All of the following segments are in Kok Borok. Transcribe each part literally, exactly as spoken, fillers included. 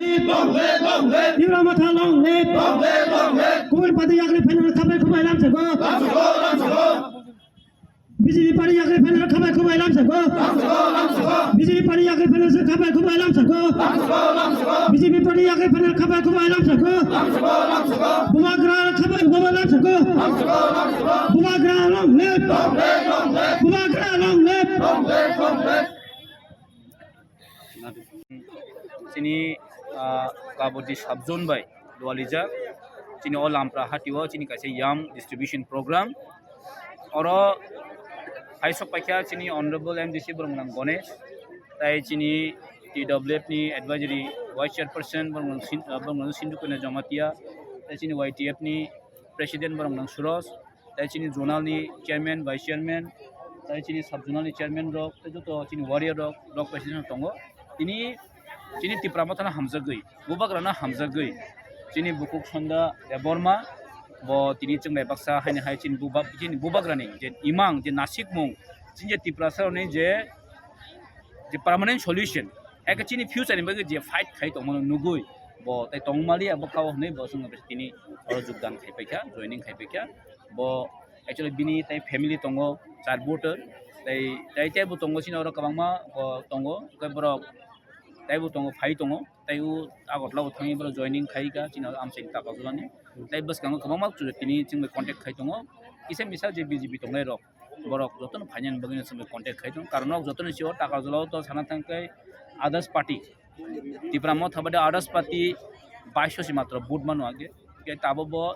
Long live, long live. Tipra Motha long live. Long live, long live. Kubun party yakni phainai khabai khubai lamsa go. Lamsa go, lamsa go. B J P party yakni phainai khabai khubai lamsa go. Lamsa go, lamsa go. B J P party yakni phainai khabai khubai lamsa go. Lamsa go, lamsa go. B J P party yakni phainai khabai khubai lamsa go. Lamsa go, lamsa go. Bubagra khabai khubai lamsa go. Lamsa go, lamsa go. Bubagra long live. Long live, long live. Bubagra long live. Long live, long live. Chini, ah, Kabodi sub zone bai dualijak. Chini o Lampra hatio chini kaisa yam distribution program. Oro hai sok paikha chini Honorable M D C borok nang Ganesh, tai chini T W F ni advisory vice chairperson borok nang Sin-, ah, borok nang Sindhu Kanya Jamatia, tai chini Y T F ni president borok nang Suraj, tai chini zonal ni chairman, vice chairman, tai chini sub zonal ni chairman rok, tai joto chini warrior rok, block president rok tongo. Tini chini Tipra Motha no hamjagwi, Bubagra no hamjagwi, chini Bukuk Sonda Debbarma bo tini chwng bai baksa haini hai chini Bubak-, chini Bubagra ni je imang je nasikmung, chini je Tiprasa rok ni je, je permanent solution, eke chini future ni bagwi je fight khai tongmano nugwi bo tai tongmali abo kao hwnwi bo chwng tini oro jogdan khai paikha, joining khai paikha. Bo actually bini tai family tongo, char voter, tai, tai teibo tongo chini oro kwbangma bo tongo, tei borok teibo tongo, phai tongo, tai o Agartala o thangwi borok joining khai kha chini oro amchaini tapajwlani. Tai bwskango kwbangma tini chwngbai contact khai tongo, kisa misa je B J P tongnai rok, borok jotono phainani bagwino chwngbai contact khai tongo, karon nok jotono sio Takarjala o to sana thangkhe others party, Tipra Motha bade others party baiso si matro vote mano age. Ke tabo bo,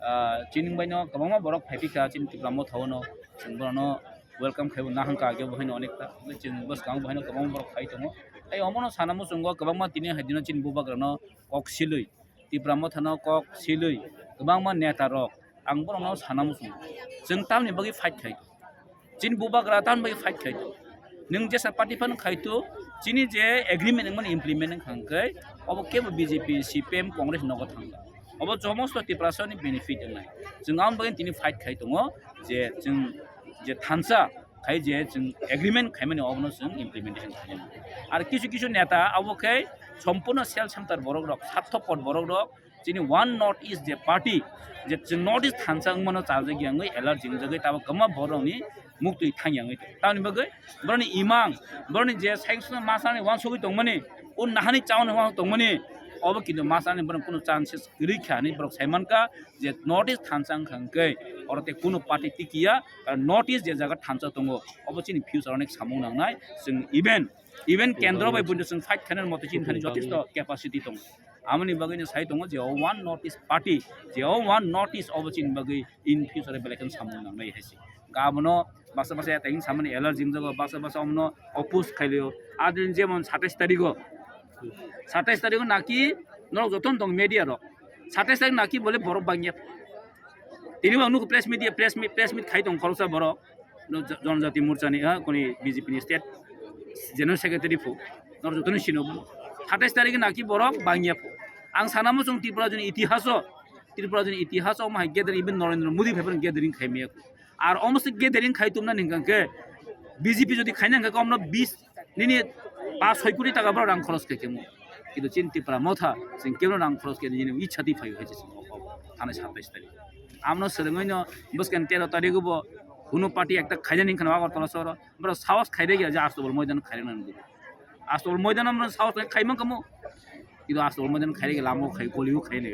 ah, chini bai no kwbangma borok phai phi kha chini Tipra Motha o no, chwng bono welcome khai bo nahang kha age bo haino onek ta. Chwng bwskango bo haino kwbangma borok phai tongo. Ai omono sana muchungo kwbangma tini hai dino chini Bubagra no kok silwi, Tipra Motha no kok silwi kwbangma neta rok ang borok no sana muchungo. Chwng tamni bagwi fight khai. Chini Bubagra tamni bagwi fight khai. Nwng jesa party phano khai tu, chini je agreement wngmani implement wngkha hwnkhe, obo kebo B J P, C P M, Congress nogo thangkha. Obo jomosto Tiprasa ni benefit wngnai. Chwng aboni bagwi tini fight khai tongo je chwng je thansa khai je chwng agreement khaimani obono chwng implementation khainani. Ar kisu kisu neta abo khe sompurno self centered borok rok, sarthopor borok rok, chini one North East je party, je chwng North East thansa wngmano chajak yangwi, alert jingjagwi, tabo kwma borokni muktwi thang yangwi tong. Tamni bagwi borokni imang, borokni je sanction masani wansugwi tongmani, o nahani chauni wansugwi tongmani, obo kintu masani borok kunu chances kwrwi kha hinwi borok sai mankha je North East thansa wngkha hwnkhe oro tei kunu party tikiya, karon North East je jaga thansa tongo, obo chini future onek samung nangnai, chwng even, even kendro bai buino chwng fight khainani moto chini thani jothesto capacity tongo. Amoni bagwi no sai tongo je o one North East party, je o one North East obo chini bagwi in future belai kheno samung nangnai hai se. Abono baksa baksa tei samani allergy wngjago, baksa baksa omono oppose khailio. Adin jemon satais tarigo, satais tarigo naki norok jotono tong media rok, satais tarik naki bole borok bangya. Tini bo ang nukho press media, press meet, press meet khai tong khoroksa borok. No, jo-, Jonojati Morcha ni, ha, kuni B J P ni state general secretary phu. Nor jotoni sino bo. Satais tarik naki borok bangya phu. Ang sana muchung Tripura joni itihaso, Tripura joni itihaso omo hai gathering, even Narendra Modi phaiphano gathering khai maya. Ar omo se gathering khai tumna hingkha khe B J P jodi khaina hingkha khe omno bis nini pa soi koti taka borok rang khoros khe kemo. Kintu chini Tipra Motha chwng kemo rang khoros khe nini ichha twi phaio hai se chwng o, o, thani satais tarik. Amno swrwngwi no bwskang tero tarik bo hunu party ekta khaina hingkha Agartala soro. Borok sahos khairek ya je Astabal moidan khairek nang. Astabal moidan amno sahos khaima kamo. Kintu Astabal moidan khairek lamo khai, goli khai ne.